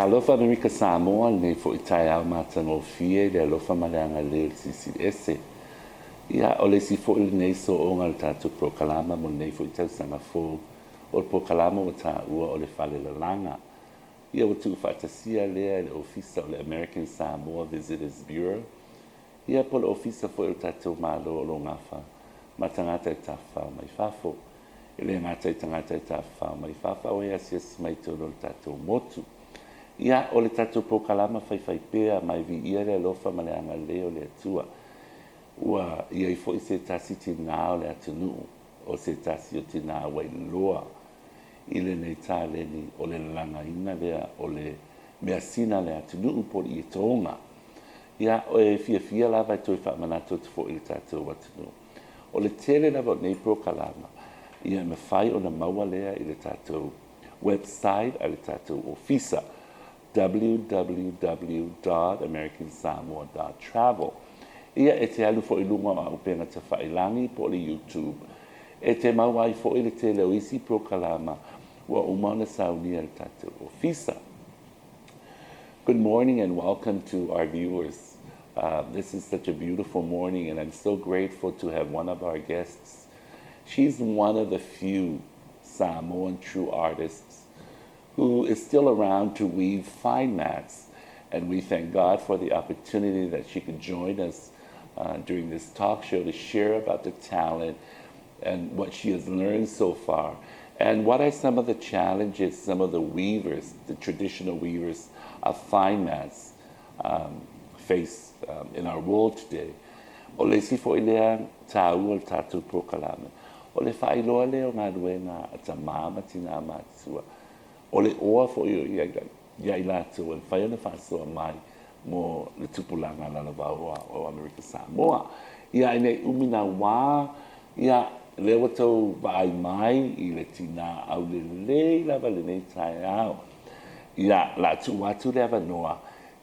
Talofa Amerika Samoa, lenei foi taeao matagofie i le alofa ma le agalelei o le Silisili Ese. Ia, o le isi foi lenei sooga o le tatou polokalama mo lenei foi tausaga fou, o le polokalama ua taua o le Falelalaga. Ia ua tuufaatasia lea e le Ofisa o le American Samoa Visitors Bureau, ia po o le Ofisa foi o le tatou Malo o lo o gafa ma tagata e tafafao mai fafo. E le gata i tagata e tafafao mai fafo, a ua e asiasi mai i totonu o le tatou motu. Ia, o le tatou polokalama faifaipea, ma e viia le alofa ma le agalelei o le Atua. Ua i ai foi se tasi tinā o le atunuu, o se tasi o tinā ua iloa i lenei taleni o le lalagaina lea o le measina a le atunuu po o le ietoga. Ia, e fiafia lava e toe faamanatu atu foi i le tatou atunuu. O le tele lava o nei polokalama, ia e mafai ona maua lea i le tatou website a le tatou ofisa, www dot american samoa dot travel. Ia, e te alu foi i luga o auupega tafailagi po o le YouTube, e te maua ai foi le tele o isi polokalama ua uma ona saunia e le tatou ofisa. Good morning and welcome to our viewers. This is such a beautiful morning and I'm so grateful to have one of our guests. She's one of the few Samoan true artists who is still around to weave fine mats. And we thank God for the opportunity that she could join us during this talk show to share about the talent and what she has learned so far. And what are some of the challenges some of the weavers, the traditional weavers of fine mats, face in our world today. O le isi foi lea taua o le tatou polokalame, o le faailoa lea o galuega a tamā ma tinā matutua, o le oa foi o ia i latou e mafai ona faasoa mai mo le tupulaga lalovaoa o Amerika Samoa. Ia, ina i umi nā wā, ia, lea ua tou vaai mai i le tinā aulelei lava lenei taeao. Ia, o le a tuu atu le avanoa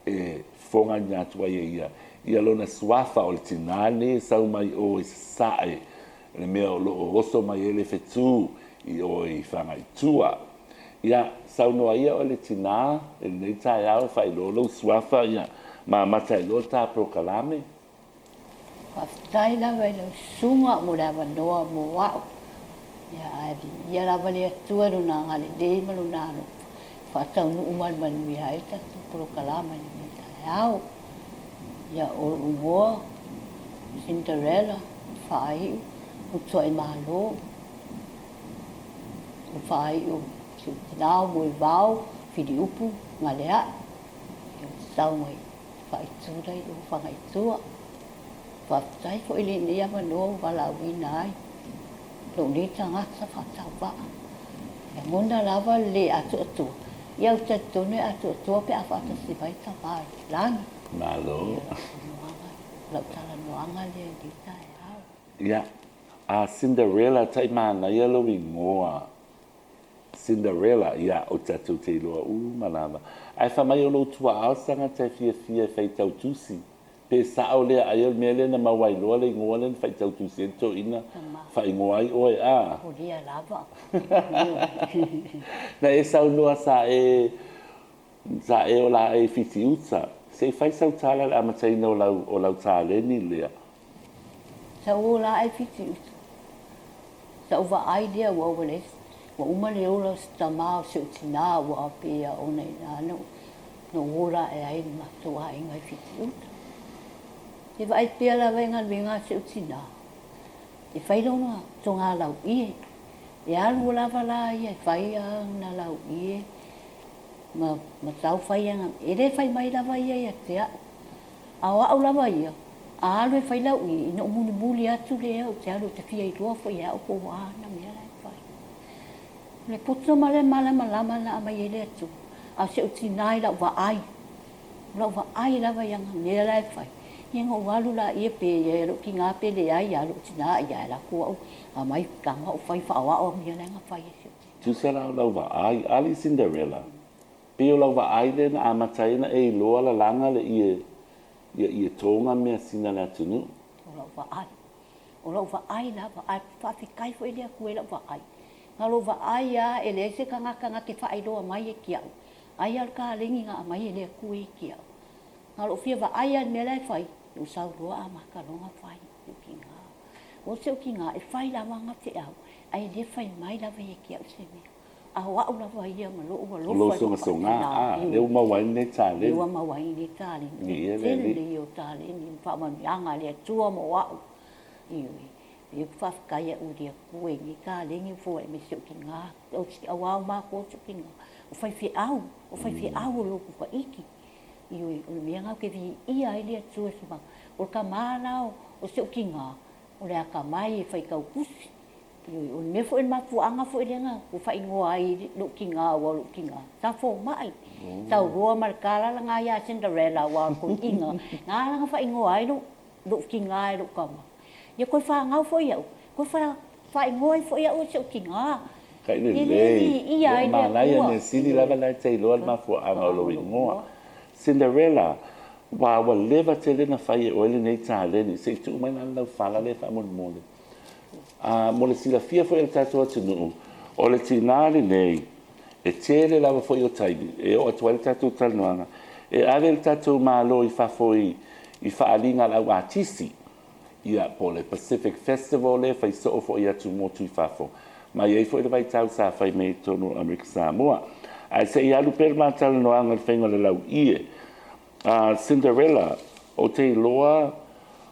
e fofogaina atu ai e ia, ia lona suafa o le tinā lenei e sau mai o i Sasae, le mea o lo o oso mai ai le fetu i o i Fagaitua. Ia, saunoa ia oe le tinā i lenei taeao e faailoa lou suafa, ia, ma amata ai loa ta polokalame. Faafetai lava i lau susuga mo le avanoa mo a'u. Ia, ae viia lava le Atua i Lona agalelei ma Lona alofa e faataunuu malumanuia ai le tatou polokalama i lenei taeao. Ia, o lou igoa, Cinderella Faaiu Mutuaimalo, o Faaiu si ou tina o Moevao Filiupu Galea'i, ia, ou te sau mai Faaitu la i o Fagaitua. Faafetai foi i lenei avanoa ua valaauina ai lou nei tagata faatauvaa. E lagona lava le le atoatoa, ia ou te talitonu e atoatoa pe a faatasi mai tama i le lagi. Malo. Ia, lau talanoaga lea i lenei taeao. Ia, a Cinderella tai manaia lou igoa. Cinderella, ia, o tatou te iloa uma lava. Ae fai mai o lou tuaao se tagata e fiafia e faitau tusi. Pe sao lea, ai o le mea lea na maua ai loa le igoa lea na faitau tusi ai le toeaina, faaigoa ai oe, a? O lea lava. Na e saunoa sa e, sa e ola ae i Fitiuta. Se i fai sau tala i le amataina o lau, o lau taleni lea. Sa ou ola ae i Fitiuta. Sa ou vaai lea ua ua leai ua uma le ola o si tamā o si ou tinā ua pei a ona inā na ou ola ae ai i le matou aiga i Fitiuta. E vaai pea lava i galuega a si ou tinā, e fai lona togalau'ie, e alu lava la ia e fai ana lau'ie ma ma tau fai ana, e le fai mai lava ia ia te a'u. A o a'u lava ia, a alu e fai lau'ie, ina ou mulimuli atu lea ou te alu ou te fia iloa foi e a'u po o a ana mea la e fai. O le poto ma le malamalama na aumai ai le Atua, a o si ou tinā i lau vaai, o lau vaai lava i ana mea la e fai, ia na ou alu laia pe i ai lou tinā pe leai a lou tinā ia ae lako a'u aumai tago a'u fai faaoao au mea la na fai e si ou tinā. Tusa la o lau vaai, ali Cinderella, Pei o lau vaai lea na amata ai ona e iloa lalaga le ie ia ie toga measina a le atunuu. O lau vaai. O lau vaai lava, ae faafetai foi i le Atua i lau vaai. Na o lou vaai lava e leai se tagata na te faailoa mai e te au. Ai a o le kalegi na aumai e le Atua ia te au. Na o lou fia vaai lava i le mea la e fai, ou sau loa amata loa ona fai i lou tiga. O si ou tiga, e fai lava ana feau, ae le fai mai lava ia te au se mea. A o au lava ia ma lou alofa i lou sogasoga, a, lea ua maua ai lenei taleni. Lea ua maua ai lenei taleni. O le tele ia o taleni ma faamanuiaga a le Atua mo au. Ioe. Ou te faafetai au i le Atua i lenei taleni ua foai mai i si ou tiga. Aua o matou o si ou tiga, o faifeau, o faifeau o lotu Tahiti. Ioe, o le mea lena ou te viia ai le Atua, o le tama la o si ou tiga, o le atamai e faitau tusi. Ioe, o le mea foi o le mafuaaga foi lea na faaigoa ai lou tiga aua o lou tiga sa fomai, sau loa ma le tala lena ia Cinderella aua o le toeaina, na ala ona faaigoa ai lou tiga e lou tama. Ia toe fanau foi au, toe faaigoa ai foi au e si ou tiga. Tai lelei. Ia manaia mea sili lava la e te iloa le mafuaaga o lou igoa. Cinderella, Ua ua leva tele na fai e oe lenei taleni, se i tuu mai la le lau fala lea faamolemole. A, mo le silafia foi e le tatou atunuu, o le tinā lenei, e tele lava foi o taimi e oo atu ai le tatou talanoaga, e ave le tatou Malo i fafo i faaaliga a le au atisi, ia, po o le Pacific Festival lea e fai soo foi i atumotu i fafo, ma e i ai foi le vaitau sa fai mai i totonu o Amerika Samoa. Ae se i alu pea le ma talanoaga i le faiga o le lauie. A Cinderella, ou te iloa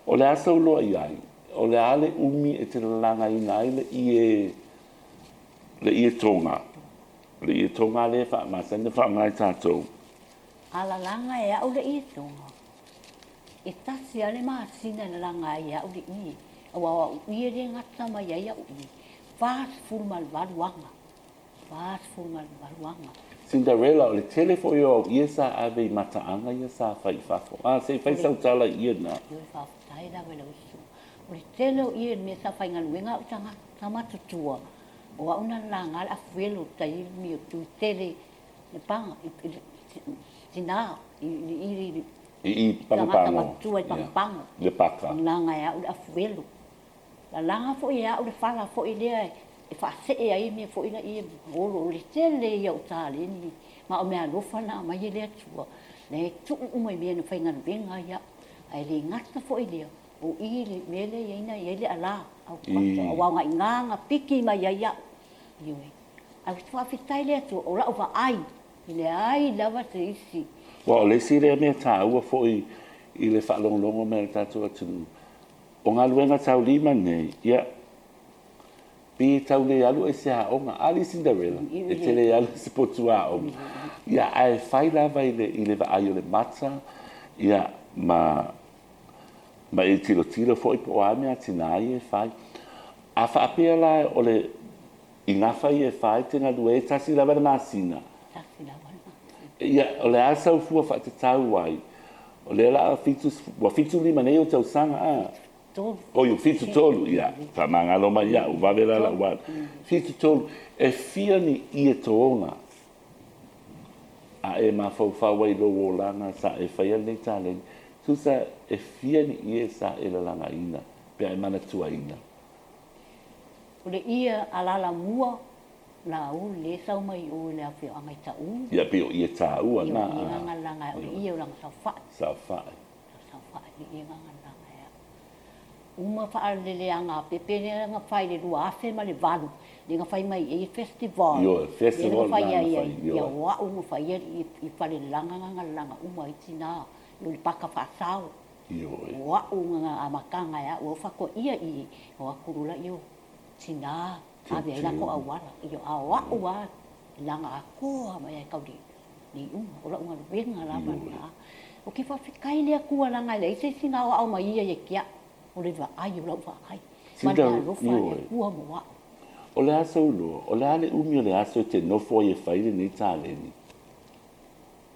o le a sou loa i ai, o le a le umi e te lalagaina ai le ie, le ie toga, le ie toga lea e faamasani ona faaaoga e tatou. A lalaga e au le ie toga, e tasi lava le masina e lalaga ai e au le ie, aua o au ie lea e gata mai ai au ie, 48 aga. 48 aga. Cinderella, o le tele foi o au ie sa ave i mataaga ia sa fai i fafo. A, se i fai sau tala i ie na. Ioe, faafetai lava i lau uso. O le tele o ie i le mea sa faigaluega au tagata matutua, o au na lalaga le afuelo i taimi o Tuitele i Paga, i tina, i i I i Pagopago. Tagata matutua i Pagopago. Le paka. Lalaga e au le afuelo. Lalaga foi e au le fala foi lea e faasee ai mea foi la ia olo o le tele ia o taleni ma o meaalofa na aumai e le Atua lea e tuu uma i mea na faigaluega ai au. Ae le gata foi lea, o i le mea lea e i ai na i ai le ala au pasa aua o gaiga na piki mai ai au. Ioe. Ae ou te faafetai i le Atua o lau vaai e leai lava se isi. Aua o le isi lea mea taua foi i le faalogologo mai a le tatou atunuu, O galuega taulima nei, ia, pe tau le alu oe i se aoga, a le Cinderella, e te le alu i se potu aoga, ia, ae fai lava i le, i le vaai o le mata, ia, ma, ma e tilotilo foi po o a mea a tinā ia e fai. A faapea la o le, I gafa ia e fa e te galue ai, tasi lava le masina. Tasi lava le masina. Ia, o le a sau fua faatatau ai, o lea la a fitu, ua 75 nei ou tausaga, a? 73. Oi, 73, ia, faamagalo mai iaʻu, vave la lau alu. 73, e fia ni ie toga a e mafaufau ai i lou olaga sa e faia lenei taleni, tusa e fia ni ie sa e lalagaina pe a e manatuaina? O le ie alala mua Lauli le sau mai o i le afioaga i Taʻu. Ia pei o ie taua na. Ia o ie gagalalaga o le ie o lana saofai. Saofai. Saofai le ie gagalalaga e au. Uma faaleleaga a pepe lea na fai i le 2008 lea na fai mai ai festival. Ioe, festival na na fai. Ia o au na faia i Falelalaga gagalalaga uma ai tina i o le paka faasao. Ioe. O au na amataga e au au faatoaia i o atu loa laia o tina ave ai latou auala. Ioe, a o au lava laga atoa mai lava e tau le iuga. O lau galuega lava lena. Ou te faafetai i le Atua leaga e leai se isi na aoao mai ia ia te au, o le vaai o lau vaai ma le alofa a le Atua mo au. O le a sou iloa? O le a le umi o le aso e te nofo ai e fai lenei taleni?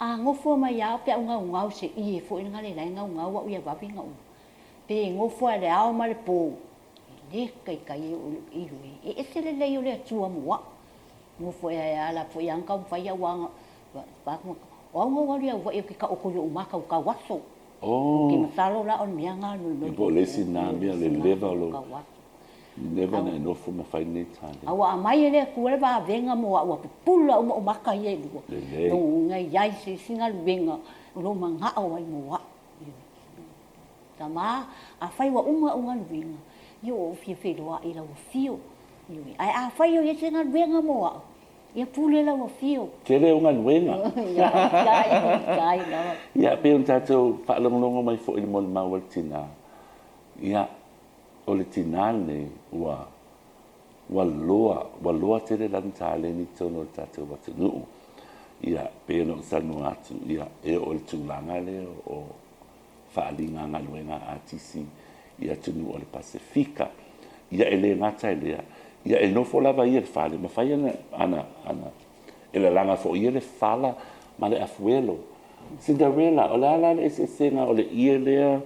A nofo mai au pe a ou gaugau se ie foi lena le lae gaugau au ia vave na uma. Pe nofo a le ao ma le po, e le taitai e oo i lou e ese lelei o le Atua mo a'u. Nofo ea e ala foi a na taumafai au a o au na ou alu i Auvaʻi ou te taoto i o'u matautau aso. Ou te masalo la o le mea na Po o le isi na mea le leva o lou. Leva ona e nofo ma fai lenei taleni. A ua aumai e le Atua le vavega mo au, ua pupula uma ou maka ia e lua. Lelei. Lona uiga e i ai se isi galuega o lo o manao ai mo au. Tama, afai ua uma au galuega, ia ua ou fia feiloai i lau afio. Ioe. Ae afai o i ai se galuega mo au, ia pule lau afio. Tele au galuega. Ia, faafetai, faafetai lava. Ia, pei ona tatou faalogologo mai foi i le molimau a le tina, ia, o le tina lenei ua ua loa, ua loa tele lana taleni i totonu o le tatou atunuu. Ia, pei ona ou talanoa atu, ia, e oo i le tulaga lea o faaaliga galuega a atisi i atunuu o le Pasefika. Ia, e le gata i lea, ia, e nofo lava ia i le fale ma fai ana, ana, ana, e lalaga foi ia le fala ma le afuelo. Cinderella, o le a la le eseesega o le ie lea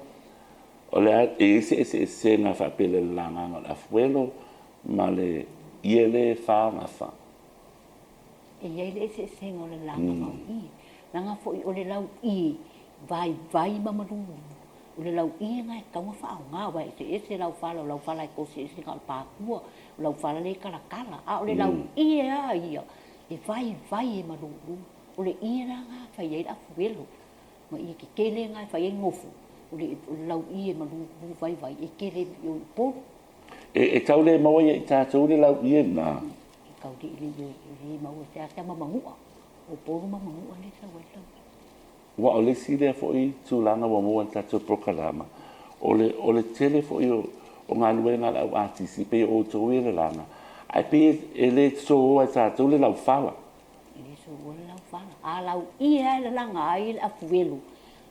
O le a, e i ai se eseesega faapea le lalagaga o le afuelo ma le ie lea e fā gafa? E i ai le eseesega o le lagaga o ie. Leaga foi o le lauie vaivai ma malulu. O le lauie lena e tatau ona faaaoga aua e eseese lau fala, o lau fala e kosi ese na o le pākua, o lau fala lea e talatala. A o le lauie lava ia, e vaivai e malulu. O le ie la lena e fai ai le afuelo. Ma ie tetele na e fai ai nofo, o le lauie e malulu vaivai e tele i o i Upolu. E tau le maua ia i tatou le lauie lena? E tau le maua seasea ma Manua. O Upolu ma Manua lea e sau ai le lauie. Aua o le isi lea foi tulaga ua maua i le tatou polokalama, o le o le tele foi o galuega a le au atisi, pei o outou ia e lalaga, ae pei e le soa e tatou le laufala. E le soua le laufala. A lauie lava e lalaga ai le afuelo,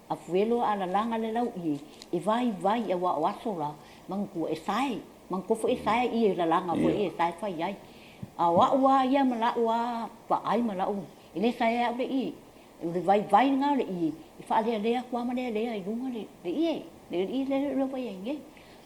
afuelo a lalaga le lauie, e vaivai aua o aso la, manatua e sae, manatua foi e sae ie lalaga foi e sae fai ai. A o au lava ia ma la'u lava vaai ma la'u, e le saea e au le ie. O le vaivai lena o le ie, e faalealea atu lava ma lealea i luga le ie, le ie lea ua fai ai nei.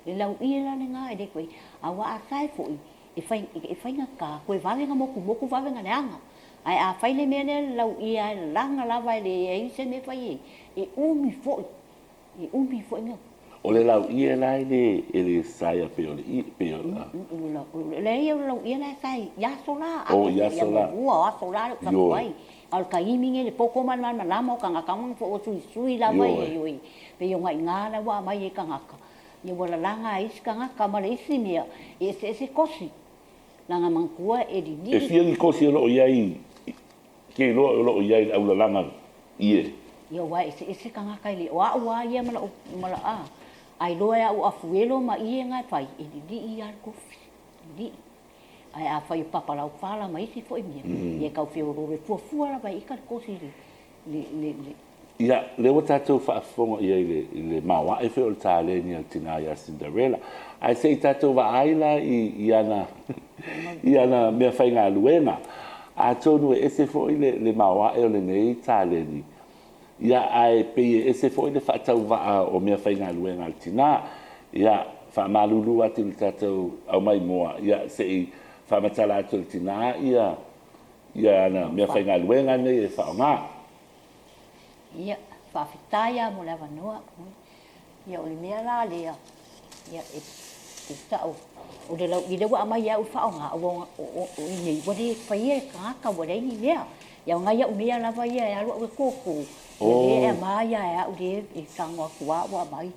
Le lauie la lena e le toe, aua a sae foi, e faigata, toe vave ona motumotu vave ona leaga. Ae a fai le mea lea e lauia e lalaga lava e leai se mea e fai ai, e umi foi, e umi foi ona. O le lauia la e le e le saea pei o le ie, pei o le. Leai o le lauia la e sae i aso la. Oh, i aso la. Ua o aso la lea ou fai atu ai. A o le taimi lenei i le poto ma le malamalama o tagata uma foi ua suisui lava ia, pei o nai ina la ua aumai e tagata. Ia ua lalaga ai isi tagata ma le isi mea e eseese kosi, leaga manatua e lilii. E fia ni kosi o lo o i ai, ke iloa o lo o i ai i le aulalaga ie? Ia aua e eseese tagata e le, o a'u lava ia ma la'u, ma la'u, a, a iloa e a'u afuelo ma ie na e fai, e lilii lava le kosi, lilii. Ae a fai o papa laufala ma isi foi mea, ia e tau feoloolo, e fuafua lava e ita le kosi i le, le, le, le. Ia, lea ua tatou faafofoga i ai i le maoae foi o le taleni a le tina ia Cinderella. Ae se i tatou vaai la i ana, i ana meafaigaluega. Atonu e ese foi le maoae o lenei taleni, ia, ae pei e ese foi le faatauvaa o meafaigaluega a le tina. Ia, faamalulu atu i le tatou aumaimoa, ia, se i faamatala atu e le tina ia, ia ana meafaigaluega nei e faaaoga. Ia, faafetai lava mo le avanoa. Ia, o le mea la lea, ia, e tau, o le lauie lea ua aumai e au e faaaoga, aua o i nei, ua le faia e tagata, ua leai ni mea. Ia, o nai au mea lava ia e alu au e koko, ia lea e aumai lava e au lea e tago atu lava ua aumai.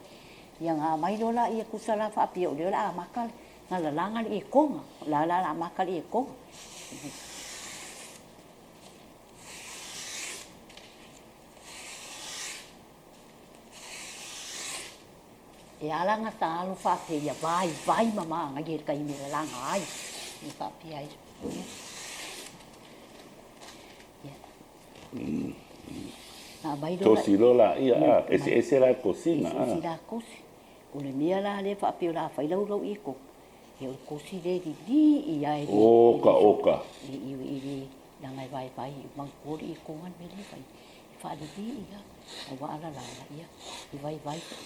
Ia, ona aumai loa lea tusa la faapea o lea o le a amata ona lalaga le etoga, o la o le a amata le etoga. E ala ona ta alo faapea ia vaivai ma manaia i le taimi e lalaga ai, e faapea ai. Tosi loa laia, a, eseese la tosiga, a. Eseese la tosi. O le mea la lea faapea o le a fai lau lau eko, ia o le kosi lea e lilii a e le. Oka, oka. E le, leaga e vaivai, manatua le eko na le mea lea e fai, e faalilii lava, aua a lalaga, ia, e vaivai foi.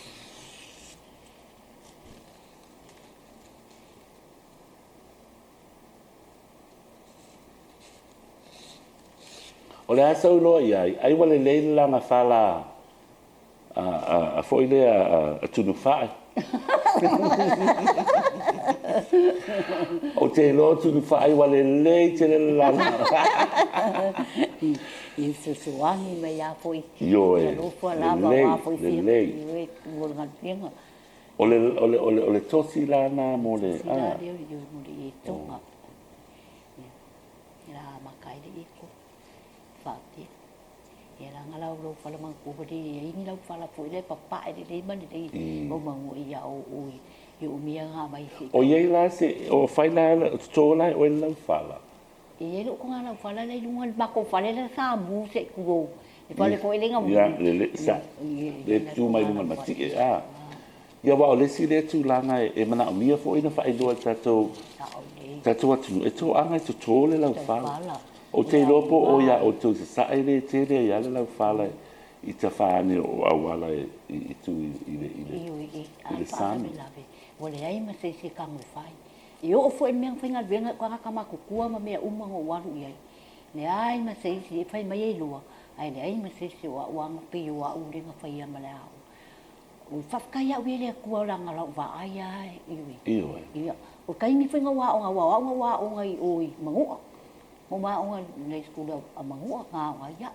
O le a sau loa i ai, ai ua lelei le laga fala a foi lea a Tunufae. Ou te iloa o Tunufaai ua lelei tele le lala. I fesoasoani mai lava foi. Ioe, Alofa lava lelei, aua foi fia lelei. Ioe, mo le galuega. O le, o le, o le, o le tosi la na mo le, Tosi la a. lea, ioe, mo le etoga. Ia, la amata ai le etoga. Faapea. Ia leaga la o lou fala manatua ua le i ai ni laufala foi lea e papae lelei ma lelei maumau ai ia o i i ou mea na aumai se i O i ai la se, o fai la, o toto la e oe le laufala? E i ai lou toga laufala la i luga o le matou fale la sa mu se i tulou, le fale foi lea na mu. Ia, le, sa, le tu mai luga o le matie, a. Ia aua o le isi lea tulaga e manaomia foi ona faailoa i le tatou tatou atunuu, e toaga e toto le laufala. Ou te iloa po o ia outou i Sasae lea e tele ai lava le laufala i tafa ane o auala i tu i le i le i le sami. Ua leai ma se isi e tago e fai. E oo foi i le mea na faigaluega ai tagata matutua ma mea uma na ou alu i ai, leai ma se isi e fai mai e iloa, ae leai ma se isi o au lava na pei o au lea na faia ma le aoga. Faafetai au ia i le Atua leaga o lau vaai lava i Ioe. Ia, o le taimi foi na ou aoga aua o au na ou aoga i o i Manua. Na ou aoga i le school a Manua na aoga ai au.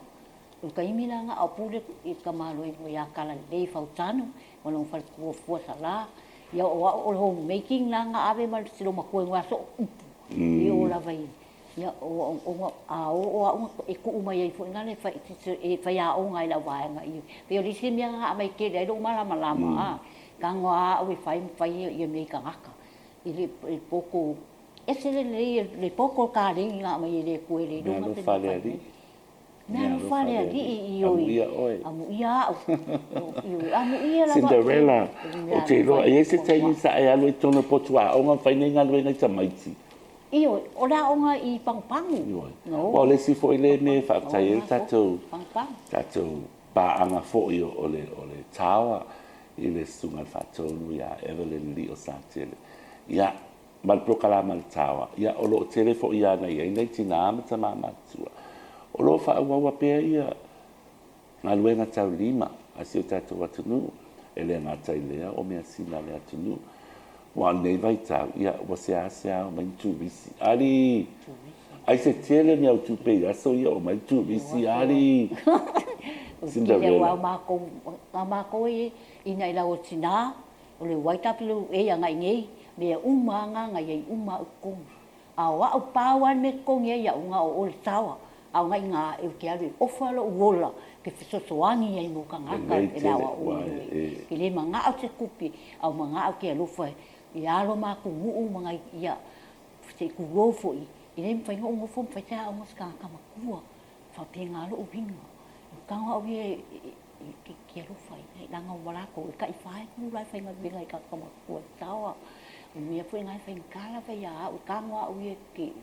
O le taimi la na o pule i le tamaloa ia Talalelei Fautanu ma lona faletua o Fuasala. Ia o au o le home making la na ave ma si loomatua i aso o upu. E oo lava i Ia, a o au e tuu mai ai foi lale e faiaoga ai i lau vaega i. Pei o le isi mea na aumai tele ai lou malamalama, a, tago lava au e fai ma fai ia mea i tagata. I le poto, ese le lelei, le poto o le kalegi na aumai e le Atua e le iloa Meaalofa a le Alii. Meaalofa a le Alii, ioe. Amuia oe. Amuia au. Ioe, amuia lava. Cinderella, ou te iloa, e i ai se taimi sa e alu ai i totonu o le potu aoga ma fai nei galuega i tamaiti. Ioe, o le aoga i Pagopago. Ioe. Aua o le isi foi lea mea e faafetai ai le tatou, tatou paaga foi o le, o le Tower i le Susuga i le Faatonu ia Evelyn Lio Satele. Ia, ma le polokalama a le Tower, ia o lo o tele foi lava na i ai nai tina ma tama matutua o lo o faaauaua pea ia galuega taulima a si o tatou atunuu, e le gata i lea o measina a le atunuu. Aua o lenei vaitau, ia, ua seasea omai ni turisi. Alii! Ai se tele ni au tupe i aso ia omai ni turisi, alii! Cinderella. Aua o matou, a matou e ina i lau o tina, o le white up le e agai nei, mea uma lava na i ai uma au i totonu. A o a'u pau lava le mea e totogi ai a'u na o o le taoa, a o nai ina ou te alu e ofa lo'u ola ou te fesoasoani ai mo tagata Lelei e tele aoaoina ua e e. E le mana'o se tupe, a o mana'o ke alofa i alo ma atunuu ma nai ia se i tulou foi, e le mafai ona ou nofo ma fai se aoga a se tagata matua. E faapena lou uiga. O tago a'u ia e ke alofa i ai, leaga ua latou e taifa e tu la e faigaluega i tagata matutua i taoa. O le mea foi lena e faigata lava ia au, e tago au ia e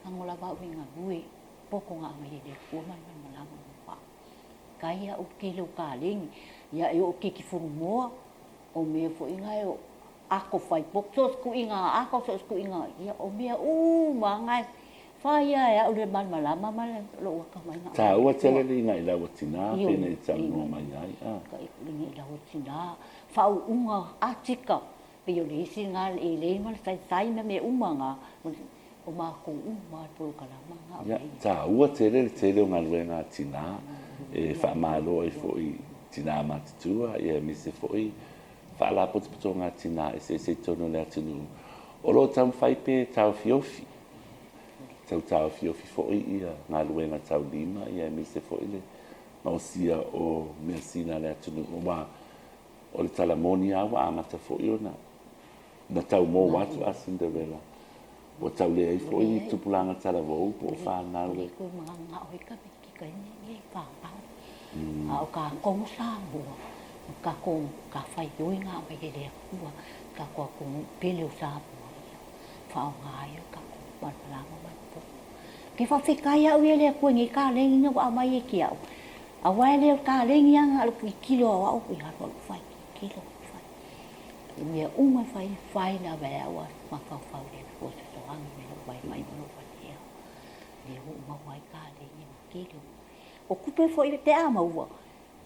tago lava au e galue i poto na aumai e le Atua ma le malamalama ma faafetai au i le tele o kaleni. Ia e oo i kekifulumoa, o mea foi na e ato fai poto, so o se tuiga ato, so o se tuiga, ia o mea uma lava na e fai lava e au le malamalama ma lou atamai na aumai e le Taua Atua. tele le inailau a tina Ioe, pei ona e le saunoa mai ai, a. inailau a tina, faauuga atika, pei o le isi lena e lelei ma le saisai ma mea uma na, o matou uma lava le polokalama na o Ia, lea e i ai. taua tele le tele o galuega a tina e faamalo ai foi i tina matutua, ia aemaise foi Faalapotopotoga a Tina Eseese i totonu o le atunuu, o lo o taumafai pea e taofiofi, tau taofiofi foi ia galuega taulima ia aemaise foi le gaosia o measina a le atunuu aua o le tala moni lava ua amata foi ona na tau mou atu a Cinderella ua tau leai foi ni tupulaga talavou po o fanau e. A o tatou Samoa, o tatou matafaioi na aumai e le Atua i tatou atunuu pele o Samoa ia faaaoga ai o tatou malamalama ma le popo. Ou te faafetai au ia i le Atua i nei kaleni na ua aumai ia te au, aua e le o le kaleni lava na o le tilotilo a o au i alu alu fai, tilotilo alu fai. O mea uma e fai, e fai lava e au a mafaufau i le Atua e fesoasoani mai i lou vaivai ma lou valea. Lea ua ou maua ai kaleni ma tele o O tupe foi pe a maua,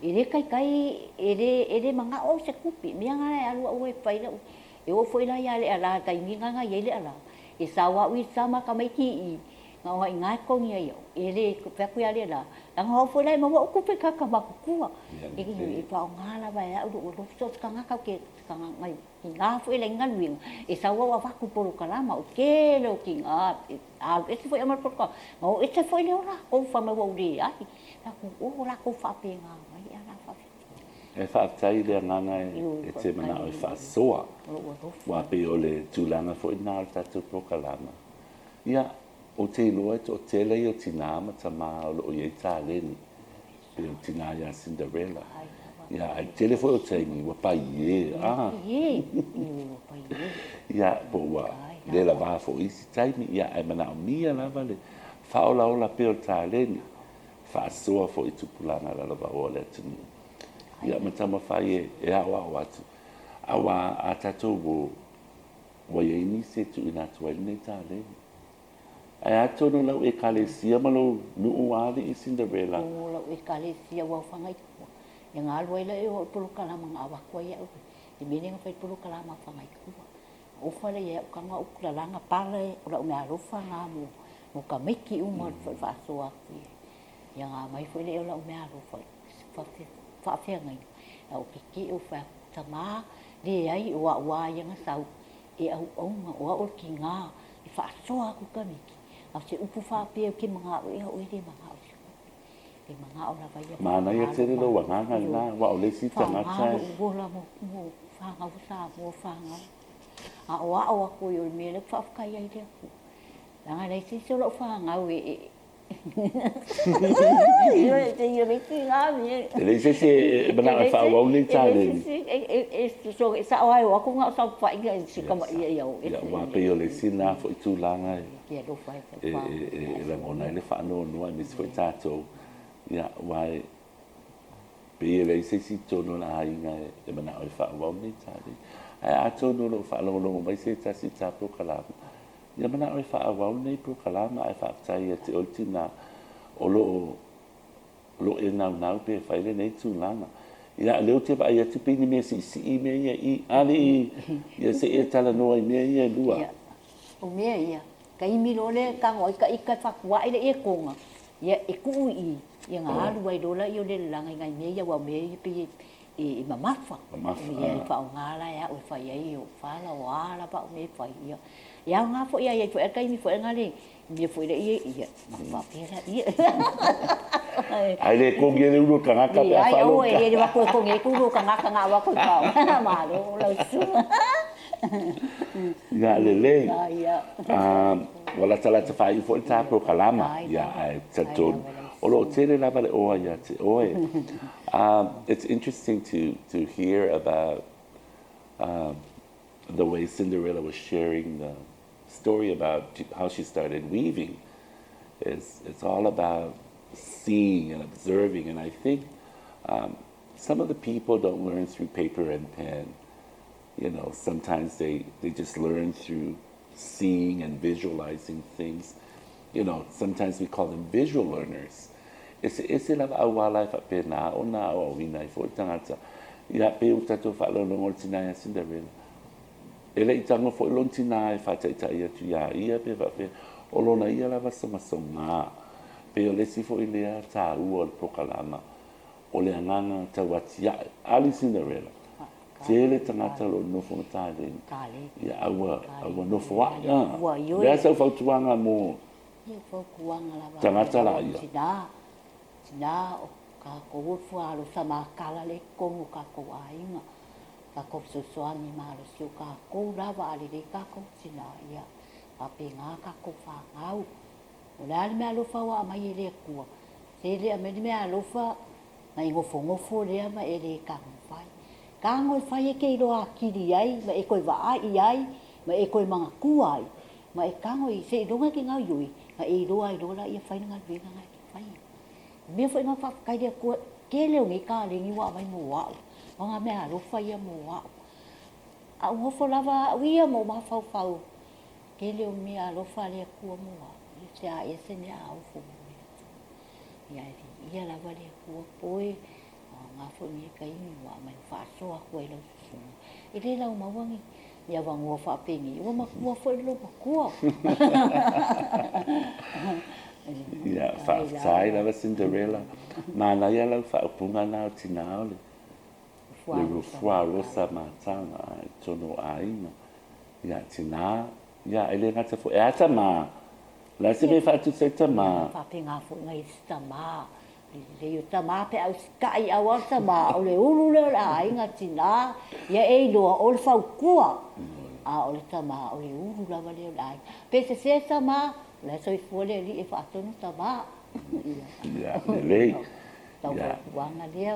e le taitai, e le, e le manao au i se tupe. Mea na e alu au e fai lau, E oo foi la ia Lealā i le taimi lena na i ai Lealā, e sao a'u i le sama tamaiti i i, na ona i ina e totogi ai au, e le fai atu ia Lealā, leaga o au foi la e maua a'u tupe i tagata matutua. E faaaoga lava e a'u lo'u alofa, so o se tagata ou te tiga foi e leai ni galuega, e sau au avatu i polokalama, o le tele o tina e alu ese foi au ma le polokalama, ona o ese foi lea o latou fai mai ua ou leai. Fai atu, o latou faapena mai ae o le a faafefea. E faafetai i le agaga e te manao e faasoa, aua pei o le tulaga foi lena o le tatou polokalama. Ia, ou te iloa e toatele ia o tinā ma tamā o lo o i ai taleni, pei o le tinā ia Cinderella. Ia, ae tele foi o taimi ua paie, a. Ia, po ua le lavā foi i isi taimi, ia, ae manaomia lava le faaolaola pea o le taleni. faasoa foi i tupulaga lalovaoa o le atunuu. Ia ma taumafai e aoao atu, aua a tatou o, ua i ai nisi e tuuina atu ai lenei taleni. Ae atonu lau Ekalesia ma lou nuu alii Cinderella. O lau Ekalesia ua aofaga i tua. Ia na alu ai lea o au polokalama na avatu ai au i mea lea na fai polokalama aofaga i tua. Ofa lea ia au tago au lalaga pala o lau meaalofa na mo mo tamaiti uma o le faasoa atu i ai. Ia na aumai foi lea o lau meaalofa i faafeagaiga, a o tetee ou fai atu, tama, leai o au lava ia na sau e auauna, o au o le tiga e faasoa atu i tamaiti, a o se upu faapea ou te manao ea oe le manao i se tupe. E manao lava ia Manaia tele lou agaga lena, aua o le isi tagata e. Faaaoga lou ola mo fanau a Samoa, fanau. A o ao atu ai o le mea lea ou te faafetai ai i le Atua. Leaga e leai se isi o lau fanau e E leai se isi e manao e faaauau lenei taleni. E sao lava e o atu na o saofai e si tamaia ia o ese. Aua pei o le isi lena foi tulaga e lagona ai le faanoanoa aemaise foi tatou, aua e pei e leai se isi i totonu o le aiga e manao e faaauau lenei taleni. Ae atonu o lo o faalogologo mai se tasi i ta polokalama, Ia manao e faaauau lenei polokalama ae faafetai ia te oe le tina o lo o o lo o e naunau pea e fai lenei tulaga. Ia lea ou te vaai atu pei ni mea siisii mea ia i alii ia se i e talanoa i mea ia e lua. Ia, o mea ia, taimi loa lea e tago ai ta ita e fatuai le ietoga, ia e tuu i i, ia ona alu ai loa lea o le lalaga i nai mea ia aua o mea ia pei e e mamafa, ia e faaaoga la e au e fai ai ou fala, o a lava au mea e fai, ia. E aoga foi a i ai foi lava taimi foi lena le mea foi lea ia, ona faapea lea, ia. Ae le togi e le ulu o le tagata pe a Leai, aua e le avatu e togi ai ulu o tagata na avatu i faaaoga. Malo lau susuga. Ia lelei. Ua latalata faaiu foi le ta polokalama, ia ae talitonu o lo o tele lava le oa ia te oe. It's interesting to to hear about the way Cinderella was sharing the story about how she started weaving. It's it's all about seeing and observing and I think some of the people don't learn through paper and pen. You know, sometimes they, they just learn through seeing and visualizing things. You know, sometimes we call them visual learners. E eseese lava auala e faapena ona aoaoina ai foi le tagata. Ia, pei ua tatou faalogologo i le tina ia Cinderella. E le i tago foi lona tina e faataitai atu iā ia pe faapea, o lona ia lava sogasoga. Pei o le isi foi lea taua o le polokalama, o le agaga tauatiae. Ali Cinderella, Tele tagata o lo o nonofo ma taleni. Ia, a ua, a ua nofo aʻe. A. O le a sau fautuaga mo tagata la ia? Tina, tina o tatou o fuaalosa makala lea i totonu o tatou aiga. Tatou fesoasoani malosi o tatou lava a lelei tatou tina, ia faapena tatou fanau. O le a le meaalofa ua aumai e le Atua, se le aumai le meaalofa Na e nofonofo lea ma e le tago fai. Tago e fai e te iloa atili ai ma e toe vaai i ai ma e toe manatua ai ma e tago i seiloga e te gaoioi na e iloa ai loa laia fai le galuega na e te faia. O mea foi na faafetai i le Atua tele o nei kaleni ua aumai mo au, o na mea alofa ia mo au. A ou nofo lava au ia ma ou mafaufau tele o mea alofa a le Atua mo au, e se a ea se mea a ofo mo le Atua. Ia e viia lava le Atua poe, o aoga foi lenei taimi ua aumai ua faasoa atu ai lau susuga. E le laumaua ni i avanoa faapenei, ua matua foi le lou matua. Ia, faafetai lava Cinderella. Manaia lau faaupuga na o tinā o le le fuarosa matala i totonu o aiga. Ia, tinā, ia, e le gata foi, e a tamā? O le a se mea e faatusa ai tamā? Ia, faapena foi nai isi tamā. Lelei o tamā pe a usitai au a tamā, o le ulu lea o le aiga tinā, ia e iloa o le fautua, a o le tamā o le ulu lava lea o le aiga. Pe sese tamā, o la e soifua le Alii e faatonu tamā. Ia, lelei. Tau fautuaga lea.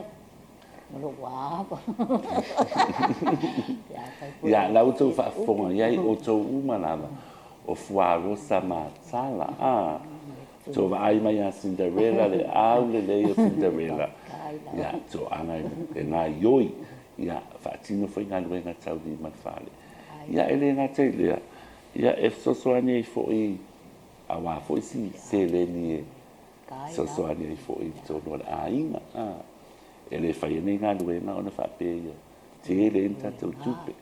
Ma lou ava. Ia, la outou faafofoga i ai, outou uma lava, o Fuarosa Matala, a. Tou vaai mai ia Cinderella, le aulelei o Cinderella. Ia, toaga e gaioi, ia, faatino foi galuega taulima i le fale. Ia, e le gata i lea, ia, e fesoasoani ai foi, aua foi si seleni e fesoasoani ai foi i totonu o le aiga. A. E le faia nei galuega ona faapea ia tele ai ni tatou tupe.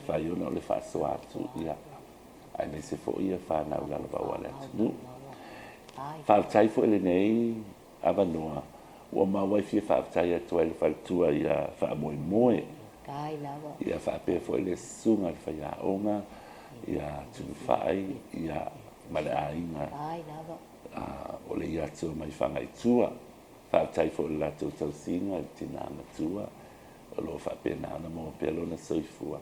Fai ona o le faasoa atu, ia, aemaise foi ia fanau lalovaoa a le atunuu. Faafetai foi i lenei avanoa ua maua ai fia faafetai atu ai i le faletua ia Faamoemoe, ia faapea foi le susuga i le faiaoga ia Tunufaai, ia, ma le aiga o le Iatua mai Fagaitua. Faafetai foi i le latou tausiga i le tina matua o lo o faapena ona maua pea lona soifua,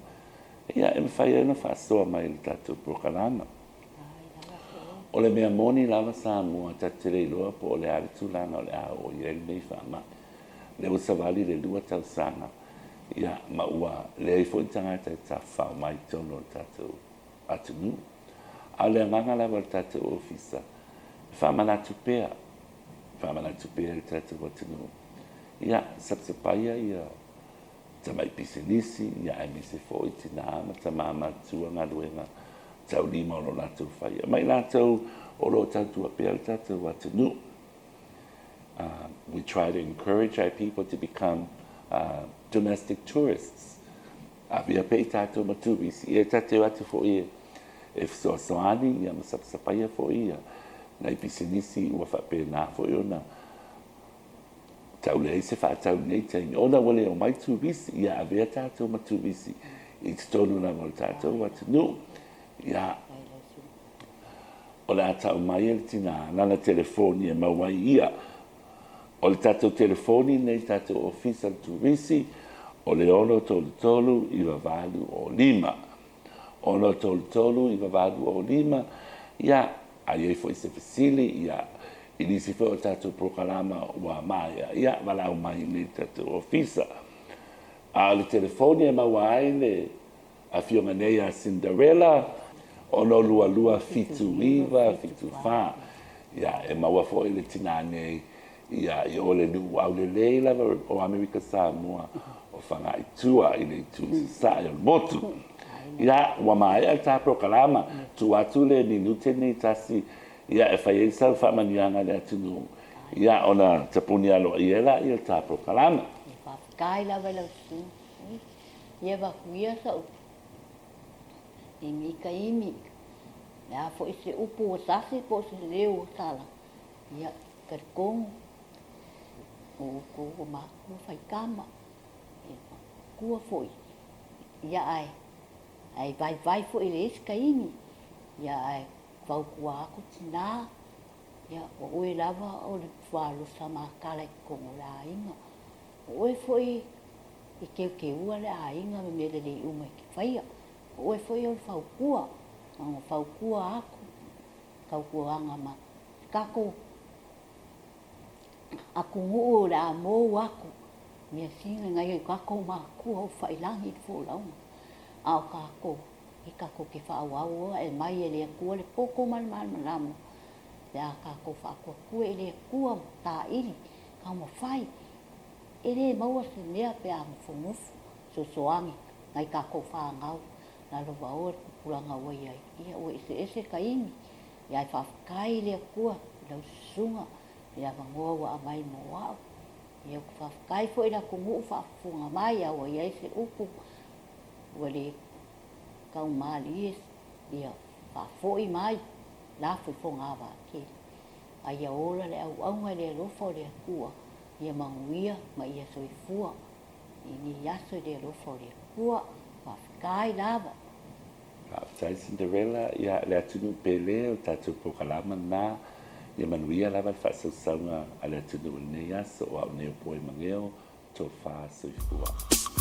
ia e mafai ai ona faasoa mai i le tatou polokalama. O le mea moni lava Samoa, tatou te le iloa po o le a le tulaga o le a oo i ai lenei faamai. O lea ua savali le 2 tausaga, ia, ma ua leai foi ni tagata e tafafao mai i totonu o le tatou atunuu. A o le agaga lava o le tatou Ofisa, e faamanatu pea, faamanatu pea i le tatou atunuu, ia, sapasapaia ia tamai pisinisi, ia aemaise foi tina ma tama matutua galuega taulima o lo o latou faia, ma i latou o lo o tautua pea le tatou atunuu. We try to encourage our people to become domestic tourists. Avea pea i tatou ma turisi, ia ta te o atu foi e fesoasoani ia ma sapasapaia foi ia nai pisinisi ua faapena foi ona tau leai se faatau i lenei taimi ona ua le omai turisi, ia avea tatou ma turisi i totonu lava o le tatou atunuu. Ia, o le a tau mai e le tina lana telefoni e maua ai ia. O le tatou telefoni lenei i le tatou Ofisa o le Turisi, o le 633 9805. 633 9805, ia, a i ai foi se fesili, ia, i nisi foi o tatou polokalama ua maea, ia, valaau mai i inei i le tatou Ofisa. A o le telefoni e maua ai le Afioga nei a Cinderella, 622 79 74. Ia, e maua foi le tinā nei, ia, i o le nuu aulelei lava o Amerika Samoa, o Fagaitua i le itu i sasae o le motu. Ia, ua maea le ta polokalama, tuu atu le minute lenei tasi, ia, e fai ai sau faamanuiaga i le atunuu, ia, ona tapuni aloaia ai lea o le ta polokalama. Faafetai lava i lau susuga. Ia avatu ia sa'u imi ka imi, le a foi se upu ua sasi po o se leo ua sala, ia talitonu o outou ua matua faitama, ia matua foi, ia ae ae vaivai foi i le isi taimi, ia ae fautua atu tinā, ia o oe lava o le fualosa matala i totonu o le aiga. O oe foi e teuteua le aiga ma mea lelei uma e te faia. O oe foi o le fautua, na ona fautua atu, tautuaga ma tatou atunuu o le a mou atu, mea sina nai o tatou matua o faiilagi le folauga, a o tatou, e tatou te faaauau e aumai e le Atua le poto ma le malamalama pe a tatou faatuatua i le Atua ma taili, taumafai. E le maua se mea pe a nofonofo, fesoasoani nai tatou fanau lalovaoa le tupulaga ua i ai, ia ua eseese taimi, ia ae faafetai i le Atua i lau susuga i le avanoa ua aumai mo au. Ia ou te faafetai foi i le atunuu faafofoga mai a ua i ai se upu ua le. Taumalie ia faafoi mai lafo i fogavaa tele. A ia ola le auauna i le alofa o le Atua, ia manuia ma ia soifua i lenei aso i le alofa o le Atua. Faafetai lava. Faafetai Cinderella, ia le atunuu pele o le tatou polokalama lena, ia manuia lava le faasausauga a le atunuu i lenei aso, o au nei o Poe Mageo, Tofa Soifua.